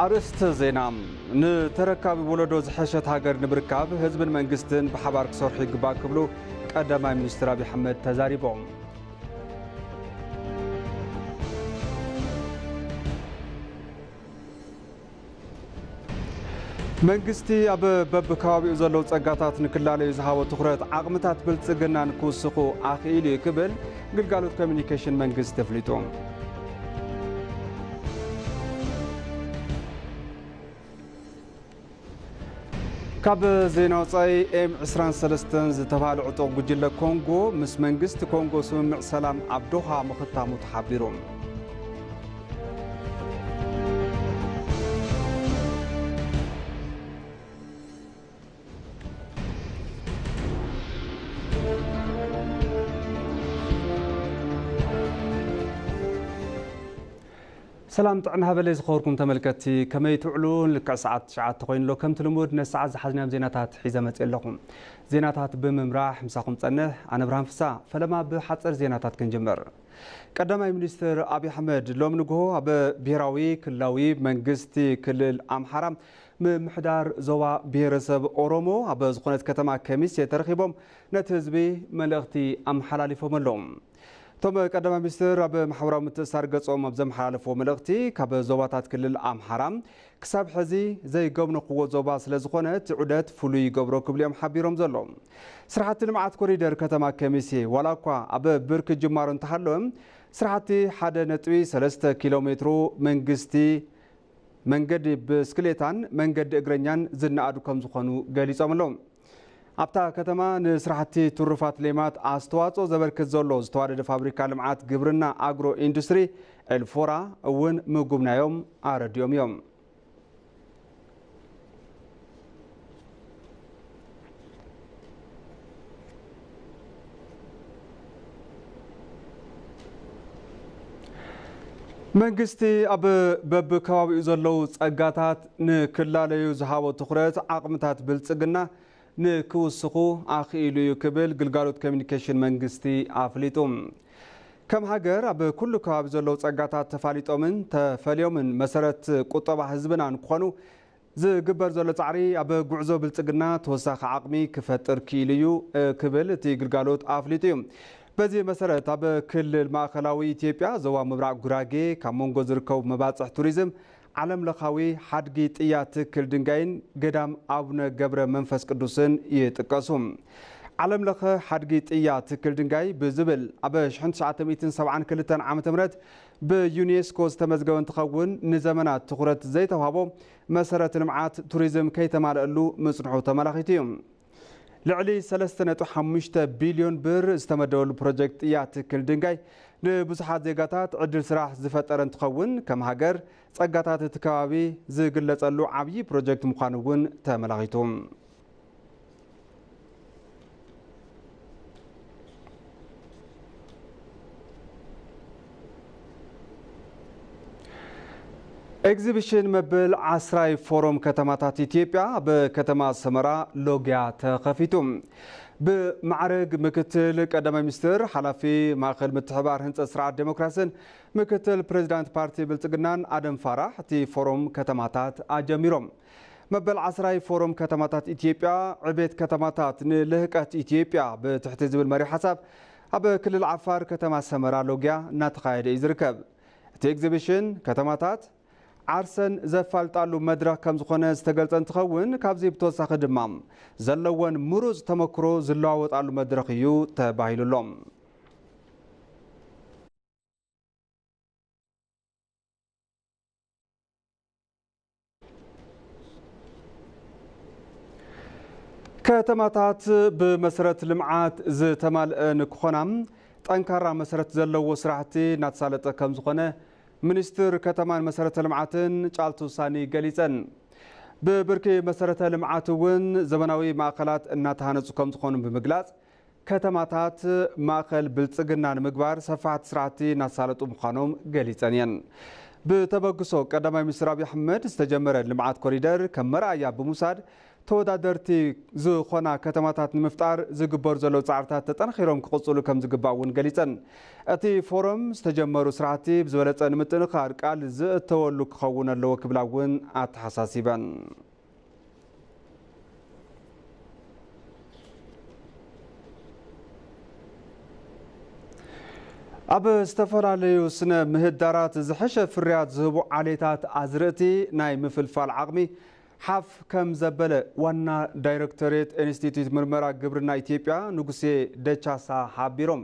ኣርእስተ ዜና። ንተረካቢ ወለዶ ዝሐሸት ሃገር ንምርካብ ህዝብን መንግስትን ብሓባር ክሰርሑ ይግባእ ክብሉ ቀዳማይ ሚኒስትር ኣብይ ኣሕመድ ተዛሪቦም። መንግስቲ ኣብ በብከባቢኡ ዘለዉ ጸጋታት ንክላለዩ ዝሃቦ ትኹረት ዓቕምታት ብልጽግና ንክውስኹ ኣኽኢሉ እዩ ክብል ግልጋሎት ኮሚኒኬሽን መንግስቲ ኣፍሊጡ። ካብ ዜና ወጻኢ ኤም ዕስራን ሰለስተን ዝተባህለ ዕጡቕ ጉጅለ ኮንጎ ምስ መንግስቲ ኮንጎ ስምምዕ ሰላም ኣብ ዶሃ ምኽታሙ ተሓቢሩ። ሰላም ጥዕና ሃበለይ ዝኸበርኩም ተመልከትቲ፣ ከመይ ትውዕሉ? ልክዕ ሰዓት ትሽዓተ ኮይኑ ኣሎ። ከምቲ ልሙድ ነዚ ሰዓት ዝሓዝናዮም ዜናታት ሒዘ መፅእ ኣለኹ። ዜናታት ብምምራሕ ምሳኹም ፀንሕ ኣነ ብርሃን ፍሳ። ፈለማ ብሓፀር ዜናታት ክንጅምር። ቀዳማይ ሚኒስትር ኣብይ ኣሕመድ ሎም ንግሆ ኣብ ብሔራዊ ክልላዊ መንግስቲ ክልል ኣምሓራ ምምሕዳር ዞባ ብሔረሰብ ኦሮሞ ኣብ ዝኾነት ከተማ ከሚሴ ተረኺቦም ነቲ ህዝቢ መልእኽቲ ኣመሓላሊፎም ኣለዉ። እቶም ቀዳማይ ሚኒስትር ኣብ ማሕበራዊ ምትእስሳር ገጾም ኣብ ዘመሓላለፍዎ መልእኽቲ፣ ካብ ዞባታት ክልል ኣምሓራ ክሳብ ሕዚ ዘይገምነኽዎ ዞባ ስለ ዝኾነ እቲ ዑደት ፍሉይ ይገብሮ ክብሉ እዮም ሓቢሮም ዘለዉ። ስራሕቲ ልምዓት ኮሪደር ከተማ ከሚሴ ዋላ እኳ ኣብ ብርኪ ጅማሮ እንተሃለወ፣ ስራሕቲ ሓደ ነጥቢ ሰለስተ ኪሎ ሜትሮ መንግስቲ መንገዲ ብስክሌታን መንገዲ እግረኛን ዝነኣዱ ከም ዝኾኑ ገሊጾም ኣለዉ። ኣብታ ከተማ ንስራሕቲ ትሩፋት ሌማት ኣስተዋፅኦ ዘበርክት ዘሎ ዝተዋደደ ፋብሪካ ልምዓት ግብርና ኣግሮ ኢንዱስትሪ ኤልፎራ እውን ምጉብናዮም ኣረዲኦም እዮም። መንግስቲ ኣብ በብከባቢኡ ዘለዉ ጸጋታት ንክላለዩ ዝሃቦ ትኹረት ዓቕምታት ብልጽግና ንክውስኹ ኣኽኢሉ እዩ ክብል ግልጋሎት ኮሚኒኬሽን መንግስቲ ኣፍሊጡ። ከም ሃገር ኣብ ኩሉ ከባቢ ዘለዉ ጸጋታት ተፋሊጦምን ተፈልዮምን መሰረት ቁጠባ ህዝብና ንክኾኑ ዝግበር ዘሎ ጻዕሪ ኣብ ጉዕዞ ብልጽግና ተወሳኺ ዓቕሚ ክፈጥር ክኢሉ እዩ ክብል እቲ ግልጋሎት ኣፍሊጡ እዩ። በዚ መሰረት ኣብ ክልል ማእኸላዊ ኢትዮጵያ ዞባ ምብራቕ ጉራጌ ካብ መንጎ ዝርከቡ መባጽሕ ቱሪዝም ዓለም ለኻዊ ሓድጊ ጥያ ትክል ድንጋይን ገዳም ኣቡነ ገብረ መንፈስ ቅዱስን ይጥቀሱ። ዓለም ለኸ ሓድጊ ጥያ ትክል ድንጋይ ብዝብል ኣብ ሺሕ ትሽዓተ ሚእትን ሰብዓን ክልተን ዓመተ ምህረት ብዩኔስኮ ዝተመዝገበ እንትኸውን፣ ንዘመናት ትኹረት ዘይተዋህቦ መሰረተ ልምዓት ቱሪዝም ከይተማልአሉ ምጽንሑ ተመላኺቱ እዩ። ልዕሊ ሰለስተ ነጥቢ ሓሙሽተ ቢልዮን ብር ዝተመደበሉ ፕሮጀክት ጥያ ትክል ድንጋይ ንብዙሓት ዜጋታት ዕድል ስራሕ ዝፈጠረ እንትኸውን፣ ከም ሃገር ጸጋታት እቲ ከባቢ ዝግለጸሉ ዓብዪ ፕሮጀክት ምዃኑ እውን ተመላኺቱ። ኤግዚቢሽን መበል ዓስራይ ፎረም ከተማታት ኢትዮጵያ ኣብ ከተማ ሰመራ ሎጊያ ተኸፊቱ። ብማዕረግ ምክትል ቀዳማይ ሚኒስትር ሓላፊ ማእኸል ምትሕባር ህንፀት ስርዓት ዴሞክራስን ምክትል ፕሬዚዳንት ፓርቲ ብልፅግናን ኣደም ፋራሕ እቲ ፎረም ከተማታት ኣጀሚሮም። መበል ዓስራይ ፎረም ከተማታት ኢትዮጵያ ዕቤት ከተማታት ንልህቀት ኢትዮጵያ ብትሕቲ ዝብል መሪሕ ሓሳብ ኣብ ክልል ዓፋር ከተማ ሰመራ ሎጊያ እናተኻየደ እዩ ዝርከብ። እቲ ኤግዚቢሽን ከተማታት ዓርሰን ዘፋልጣሉ መድረኽ ከም ዝኾነ ዝተገልጸ እንትኸውን፣ ካብዚ ብተወሳኺ ድማ ዘለወን ምሩጽ ተመክሮ ዝለዋወጣሉ መድረኽ እዩ ተባሂሉሎም። ከተማታት ብመሰረት ልምዓት ዝተማልአ ንክኾና ጠንካራ መሰረት ዘለዎ ስራሕቲ እናተሳለጠ ከም ዝኾነ ሚኒስትር ከተማን መሰረተ ልምዓትን ጫልቱ ሳኒ ገሊፀን። ብብርኪ መሰረተ ልምዓት እውን ዘመናዊ ማእኸላት እናተሃነፁ ከም ዝኾኑ ብምግላፅ፣ ከተማታት ማእኸል ብልፅግና ንምግባር ሰፋሕቲ ስራሕቲ እናተሳለጡ ምዃኖም ገሊፀን እየን። ብተበግሶ ቀዳማይ ሚኒስትር ኣብይ ኣሕመድ ዝተጀመረ ልምዓት ኮሪደር ከም መርኣያ ብምውሳድ፣ ተወዳደርቲ ዝኾና ከተማታት ንምፍጣር ዝግበሩ ዘለዉ ጻዕርታት ተጠናኺሮም ክቕጽሉ ከም ዝግባእ እውን ገሊጸን። እቲ ፎረም ዝተጀመሩ ስራሕቲ ብዝበለጸ ንምጥንኻር ቃል ዝእተወሉ ክኸውን ኣለዎ ክብላ እውን ኣተሓሳሲበን። ኣብ ዝተፈላለዩ ስነ ምህዳራት ዝሐሸ ፍርያት ዝህቡ ዓሌታት ኣዝርእቲ ናይ ምፍልፋል ዓቕሚ ሓፍ ከም ዘበለ ዋና ዳይሬክቶሬት ኢንስቲትዩት ምርመራ ግብርና ኢትዮጵያ ንጉሴ ደቻሳ ሓቢሮም።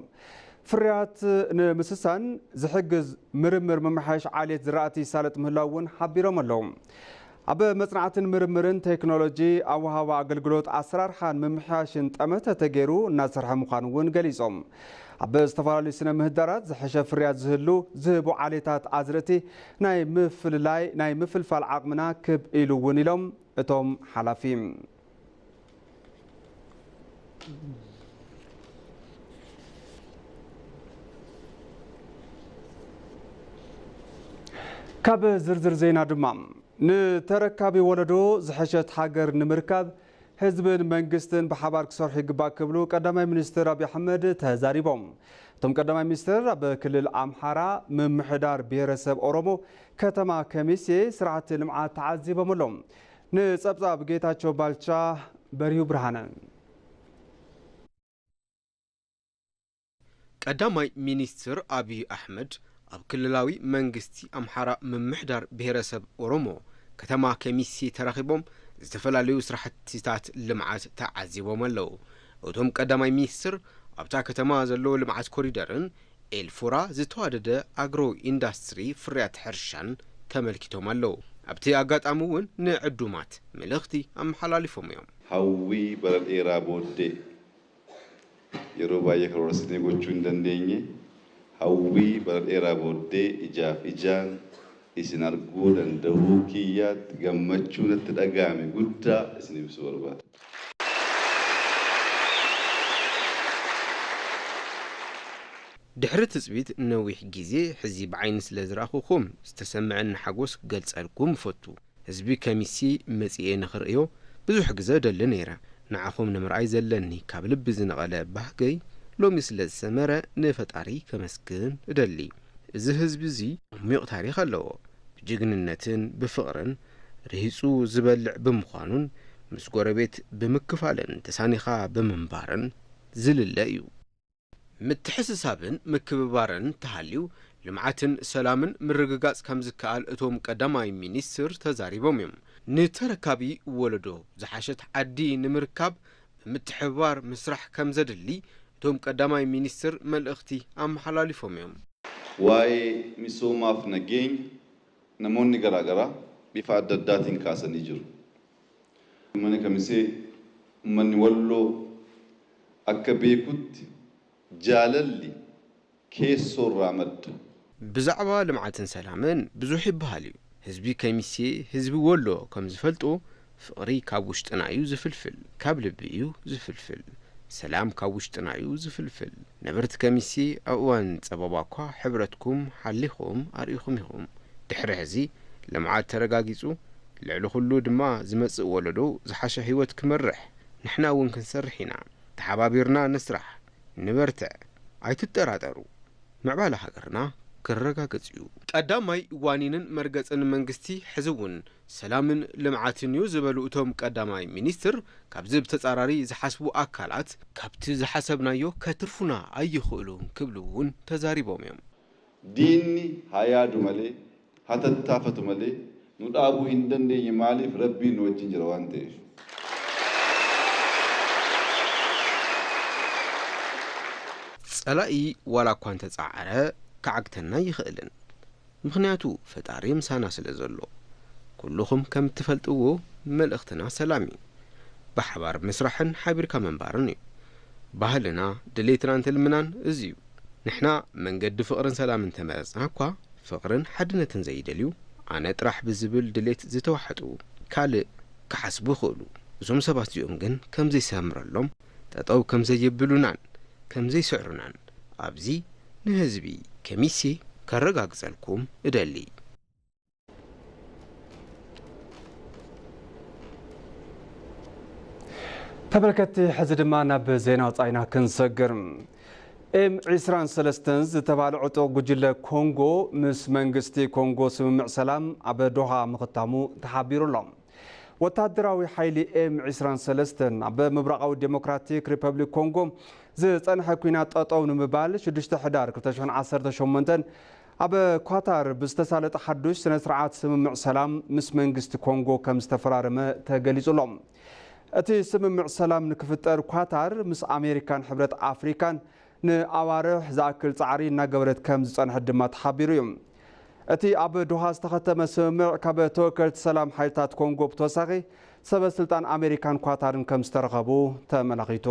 ፍርያት ንምስሳን ዝሕግዝ ምርምር ምምሕያሽ ዓሌት ዝራእቲ ይሳለጥ ምህላው እውን ሓቢሮም ኣለዉ። ኣብ መጽናዕትን ምርምርን ቴክኖሎጂ ኣወሃባ ኣገልግሎት ኣሰራርሓን ምምሕያሽን ጠመተ ተገይሩ እናሰርሐ ምዃኑ እውን ገሊጾም። ኣብ ዝተፈላለዩ ስነ ምህዳራት ዝሐሸ ፍርያት ዝህሉ ዝህቡ ዓሌታት ኣዝርእቲ ናይ ምፍልላይ ናይ ምፍልፋል ዓቕምና ክብ ኢሉ እውን ኢሎም እቶም ሓላፊ። ካብ ዝርዝር ዜና ድማ ንተረካቢ ወለዶ ዝሐሸት ሃገር ንምርካብ ህዝብን መንግስትን ብሓባር ክሰርሑ ይግባእ ክብሉ ቀዳማይ ሚኒስትር ኣብይ ኣሕመድ ተዛሪቦም። እቶም ቀዳማይ ሚኒስትር ኣብ ክልል ኣምሓራ ምምሕዳር ብሄረሰብ ኦሮሞ ከተማ ከሚሴ ስራሕቲ ልምዓት ተዓዚቦም ኣለዉ። ንጸብጻብ ጌታቸው ባልቻ፣ በሪሁ ብርሃነ። ቀዳማይ ሚኒስትር ኣብይ ኣሕመድ ኣብ ክልላዊ መንግስቲ ኣምሓራ ምምሕዳር ብሄረሰብ ኦሮሞ ከተማ ከሚሴ ተራኺቦም ዝተፈላለዩ ስራሕቲታት ልምዓት ተዓዚቦም ኣለዉ። እቶም ቀዳማይ ሚኒስትር ኣብታ ከተማ ዘሎ ልምዓት ኮሪደርን ኤልፉራ ዝተዋደደ ኣግሮ ኢንዳስትሪ ፍርያት ሕርሻን ተመልኪቶም ኣለዉ። ኣብቲ ኣጋጣሚ እውን ንዕዱማት መልእኽቲ ኣመሓላሊፎም እዮም። Hawwii bara dheeraa booddee yeroo baay'ee karoora isin gochuu hin dandeenye, hawwii bara dheeraa booddee ijaaf ijaan isin arguu danda'uu kiyyaatti gammachuu natti dhaga'ame guddaa isin ibsuu barbaada. ድሕሪ ትጽቢት ነዊሕ ግዜ ሕዚ ብዓይኒ ስለ ዝረኣኹኹም ዝተሰምዐኒ ሓጎስ ክገልጸልኩም እፈቱ። ህዝቢ ከሚሲ መጺኤ ንኽርእዮ ብዙሕ ግዘ እደሊ ነይረ። ንዓኹም ንምርኣይ ዘለኒ ካብ ልቢ ዝነቐለ ባህገይ ሎሚ ስለ ዝሰመረ ንፈጣሪ ከመስግን እደሊ። እዚ ህዝቢ እዚ ዓሚቕ ታሪኽ ኣለዎ። ብጅግንነትን ብፍቕርን ርሂጹ ዝበልዕ ብምዃኑን ምስ ጎረቤት ብምክፋልን ተሳኒኻ ብምንባርን ዝልለ እዩ። ምትሕስሳብን ምክብባርን ተሃልዩ ልምዓትን ሰላምን ምርግጋጽ ከም ዝከኣል እቶም ቀዳማይ ሚኒስትር ተዛሪቦም እዮም። ንተረካቢ ወለዶ ዝሓሸት ዓዲ ንምርካብ ብምትሕብባር ምስራሕ ከም ዘድሊ እቶም ቀዳማይ ሚኒስትር መልእኽቲ ኣመሓላሊፎም እዮም። Waa'ee misoomaaf nageenya namoonni garaa garaa bifa adda addaatiin kaasanii jiru. Uummanni Kamisee, uummanni Walloo akka beekutti jaalalli keessoo irraa madda. ብዛዕባ ልምዓትን ሰላምን ብዙሕ ይበሃል እዩ። ህዝቢ ከሚሴ፣ ህዝቢ ወሎ ከም ዝፈልጦ ፍቕሪ ካብ ውሽጥና እዩ ዝፍልፍል፣ ካብ ልቢ እዩ ዝፍልፍል። ሰላም ካብ ውሽጥና እዩ ዝፍልፍል። ነበርቲ ከሚሴ ኣብ እዋን ጸበባ እኳ ሕብረትኩም ሓሊኹም ኣርኢኹም ኢኹም። ድሕሪ ሕዚ ልምዓት ተረጋጊጹ፣ ልዕሊ ኩሉ ድማ ዝመጽእ ወለዶ ዝሓሸ ህይወት ክመርሕ ንሕና እውን ክንሰርሕ ኢና። ተሓባቢርና ንስራሕ፣ ንበርትዕ፣ ኣይትጠራጠሩ። ምዕባለ ሃገርና ክረጋገጽ እዩ። ቀዳማይ ዋኒንን መርገጽን መንግስቲ ሕዚ እውን ሰላምን ልምዓትን እዩ ዝበሉ እቶም ቀዳማይ ሚኒስትር፣ ካብዚ ብተጻራሪ ዝሓስቡ ኣካላት ካብቲ ዝሓሰብናዮ ከትርፉና ኣይኽእሉን ክብሉ እውን ተዛሪቦም እዮም። Diinni haa yaadu malee, haa tattaafatu malee, nu dhaabuu hin dandeenye. Maaliif? Rabbiin nu wajjin jira waan ta'eef. ጸላኢ ዋላ እኳ እንተጻዓረ ክዓግተና ኣይኽእልን፣ ምኽንያቱ ፈጣሪ ምሳና ስለ ዘሎ። ኩልኹም ከም እትፈልጥዎ መልእኽትና ሰላም እዩ። ብሓባር ምስራሕን ሓቢርካ ምንባርን እዩ። ባህልና፣ ድሌትናን ትልምናን እዚ እዩ። ንሕና መንገዲ ፍቕርን ሰላምን ተመረጽና እኳ፣ ፍቕርን ሓድነትን ዘይደልዩ፣ ኣነ ጥራሕ ብዝብል ድሌት ዝተዋሕጡ ካልእ ክሓስቡ ይኽእሉ። እዞም ሰባት እዚኦም ግን ከም ዘይሰምረሎም፣ ጠጠው ከም ዘየብሉናን ከም ዘይስዕሩናን ኣብዚ ንህዝቢ ከሚሴ ከረጋግጸልኩም እደሊ። ተመልከትቲ፣ ሕዚ ድማ ናብ ዜና ወጻኢና ክንሰግር። ኤም ዕስራን ሰለስተን ዝተባለ ዕጡቕ ጉጅለ ኮንጎ ምስ መንግስቲ ኮንጎ ስምምዕ ሰላም ኣብ ዶሃ ምኽታሙ ተሓቢሩ ኣሎ። ወታደራዊ ሓይሊ ኤም ዕስራን ሰለስተን ኣብ ምብራቓዊ ዴሞክራቲክ ሪፐብሊክ ኮንጎ ዝጸንሐ ኲናት ጠጠው ንምባል ሽዱሽተ ሕዳር ክልተ ሽሕን ዓሰርተ ሸሞንተን ኣብ ኳታር ብዝተሳለጠ ሓዱሽ ስነ ስርዓት ስምምዕ ሰላም ምስ መንግስቲ ኮንጎ ከም ዝተፈራረመ ተገሊጹ ኣሎ። እቲ ስምምዕ ሰላም ንክፍጠር ኳታር ምስ ኣሜሪካን ሕብረት ኣፍሪካን ንኣዋርሕ ዝኣክል ጻዕሪ እናገበረት ከም ዝጸንሐት ድማ ተሓቢሩ እዩ። እቲ ኣብ ዶሃ ዝተኸተመ ስምምዕ ካብ ተወከልቲ ሰላም ሓይልታት ኮንጎ ብተወሳኺ ሰበ ስልጣን ኣሜሪካን ኳታርን ከም ዝተረኸቡ ተመላኺቱ።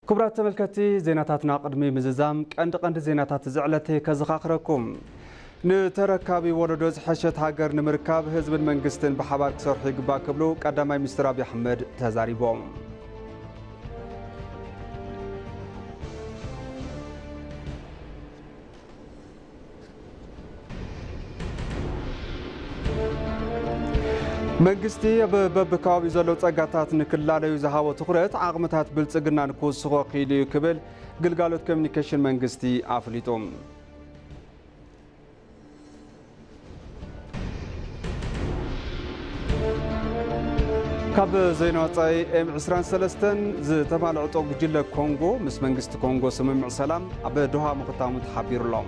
ክቡራት ተመልከትቲ፣ ዜናታትና ቅድሚ ምዝዛም ቀንዲ ቀንዲ ዜናታት እዚ ዕለት ከዘኻኽረኩም። ንተረካቢ ወለዶ ዝሐሸት ሃገር ንምርካብ ህዝብን መንግስትን ብሓባር ክሰርሑ ይግባእ ክብሉ ቀዳማይ ሚኒስትር ኣብይ ኣሕመድ ተዛሪቦም። መንግስቲ ኣብ በብከባቢኡ ዘለዉ ጸጋታት ንክላለዩ ዝሃቦ ትኹረት ዓቕምታት ብልጽግና ንክውስኾ ክኢሉ እዩ ክብል ግልጋሎት ኮሚኒኬሽን መንግስቲ ኣፍሊጡ። ካብ ዜና ወጻኢ ኤም ዕስራን ሰለስተን ዝተባለ ዕጡቕ ጉጅለ ኮንጎ ምስ መንግስቲ ኮንጎ ስምምዕ ሰላም ኣብ ዶሃ ምኽታሙ ተሓቢሩ ኣሎ።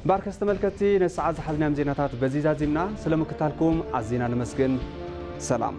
ባርከስ ተመልከትቲ፣ ነዚ ሰዓት ዝሓዝናዮም ዜናታት በዚ ዛዚምና። ስለ ምክታልኩም ኣዚና ነመስግን። ሰላም።